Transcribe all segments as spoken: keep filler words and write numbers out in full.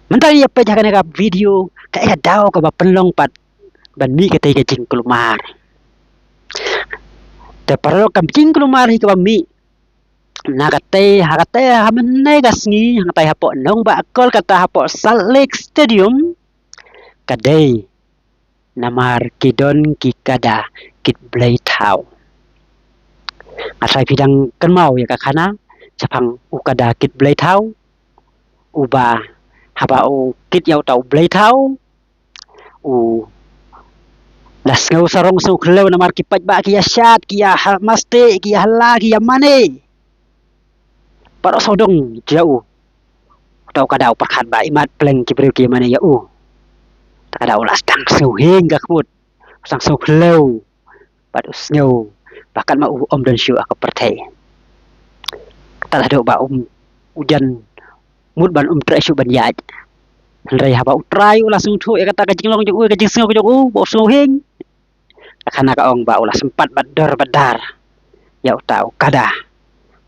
Mynta ïa peit ha kane ka video ka ïa daw kaba pynlong pat ban mih katei ka jingkulmar. Te paralok, ka jingkulmar hi kaba mih na katei, ha katei, ha mynne ka sngi, ha katei hapoh nongbah Kolkata, hapoh Salt Lake Stadium, ka dei namar ki don ki kada kit blei thaw. Nga tharai phi dang kynmaw ïa ka khana shaphang u kada kit blei thaw, uba haba u kit ïa uta u blei thaw, u la sngew sarong sngew khlem namar ki paidbah ki ïa shad, ki ïa ha-, masti, ki ïa hala, ki ïa mane. Baroh sawdong jia u. Uta u kada u pyrkhat ba imat pleng ki briew ki ïa mane ïa u. Uta u kada u la sdang sngew hieng ka khmut, sdang sngew khlem, bad u sngew ba katba u ym don shuh ha ka pyrthei. Tad haduh ba um, u jan mut ban um treh shuh ban ïaid. Hynrei haba u trai u la sngewthuh ïa kata ka jinglong jong u, ka jingsngew jong u, ba u sngew hieng. Ka khana ka ong ba u la sympat bad dor bad dar ïa uta u kada.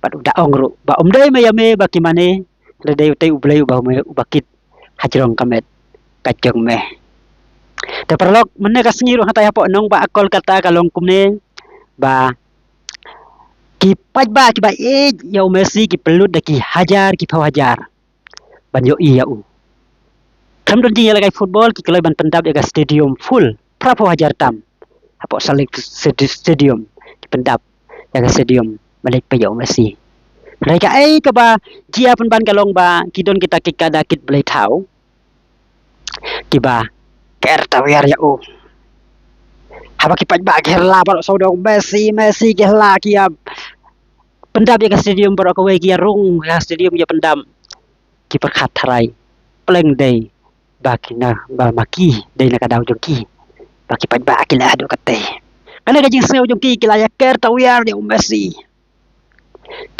Bad u da ong ruh ba ym dei me ïa me ba ki mane, hynrei dei utei u blei uba me, uba kit hajrong ka met ka jong me. Te paralok, mynne ka sngi ruh ha katei hapoh nongbah Kolkata ka long kumne, ba ki paidbah kiba ïeit ïa u Messi ki pynlut da ki hajar ki phew hajar ban ïohi ïa u. Khlem don jingïalehkai football, ki kloi ban pyndap ïa ka stadium full, phra phew hajar tam. Hapoh Salt Lake Stadium ki pyndap ïa ka stadium ban leit peit ïa u Messi. Hynrei kaei kaba jia pynban ka long ba ki don kita ki kada kit blei thaw kiba ker tawiar ïa u. Haba ki paidbah ki hala baroh sawdong, Messi, Messi, ki hala, ki ïa pyndap ïa ka stadium baroh kawei, ki ïa rung ïa ka stadium, ïa pyndap. Ki pyrkhat tharai pleng dei ba ki na, ba ma ki dei na ka daw jong ki, ba ki paidbah ki la haduh katei. Kane ka jingsngew jong ki, ki la ïa ker tawiar ïa u Messi.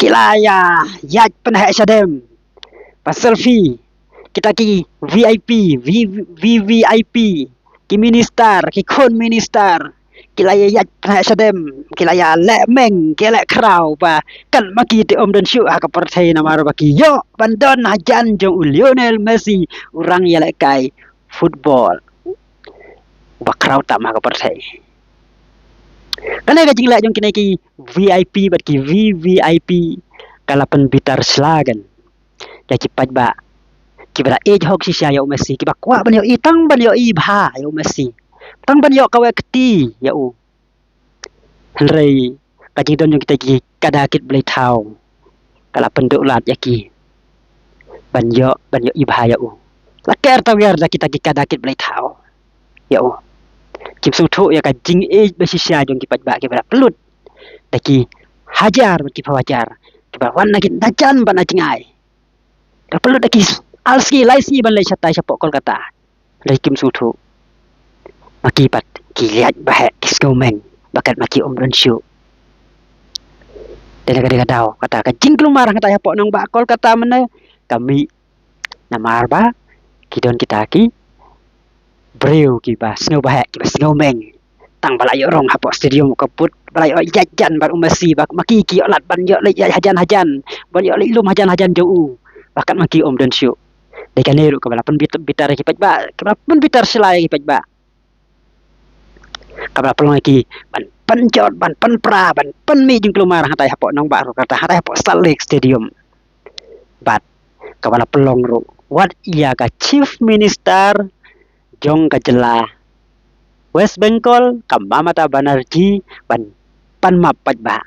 Ki la ïa ïaid pynheh shadem, ba selfie. Kita ki V I P, V-, V V I P, ki minister, ki khun minister, ki la ïa ïaid pynheh shadem, ki la ïa leh meng, ki leh khraw ba katba ki te ym don shuh ha ka pyrthei namar ba ki ïoh ban don hajan jong u Lionel Messi, u rangïalehkai football uba khraw tam ha ka pyrthei. Kane ka jingleh jong kine ki V I P bad ki V V I P ka la pynbitar sla kein ïa ki paidbah kiba la ïeit hok shisha ïa u Messi, kiba kwah ban ïohi, tang ban ïohi bha ïa u Messi, tang ban ïoh kawei kti ïa u. Hynrei ka jingdon jong kita ki kada kit blei thaw ka la pynduh lad ïa ki ban ïoh, ban ïohi bha ïa u. La ker tawiar da kita ki kada kit blei thaw ïa u. Kim sngewthuh ïa ka jingïeit ba shisha jong ki paidbah kiba la pynlut da ki hajar bad ki phew hajar, kiba wan na ki, na jan bad na jngai. Ka pynlut da ki ar sngi lai sngi ban leit shatai shapoh Kolkata. Hynrei kim sngewthuh. Ma ki pat ki ïaid ba heh, ki sngew meng ba katba ki ym don shuh. Te na kane ka daw kata ka jingkulmar ha katei hapoh nongbah Kolkata mynne ka mih namar ba ki don kita ki briew kiba sngew ba heh, kiba sngew meng. Tang ba la ïoh rung hapoh stadium ka put, ba la ïoh ïaid jan bad u Messi, ba ma ki ki ïoh lad ban ïoh leit ïaid hajan hajan, ban ïoh leit lum hajan hajan jong u, ba katba ki ym don shuh. Dei kane ruh kaba la pynbit-, bitar ïa ki paidbah, kaba la pynbitar sla ïa ki paidbah. Kaba la pynlong ïa ki ban pynjot, ban pynpra, ban pynmih jingkulmar ha katei hapoh nongbah ruh, kata ha katei hapoh Salt Lake Stadium. Bad kaba la pynlong ruh wat ïa ka Chief Minister jong ka jylla West Bengal, ka Mamata Banerjee, ban pan map paidbah.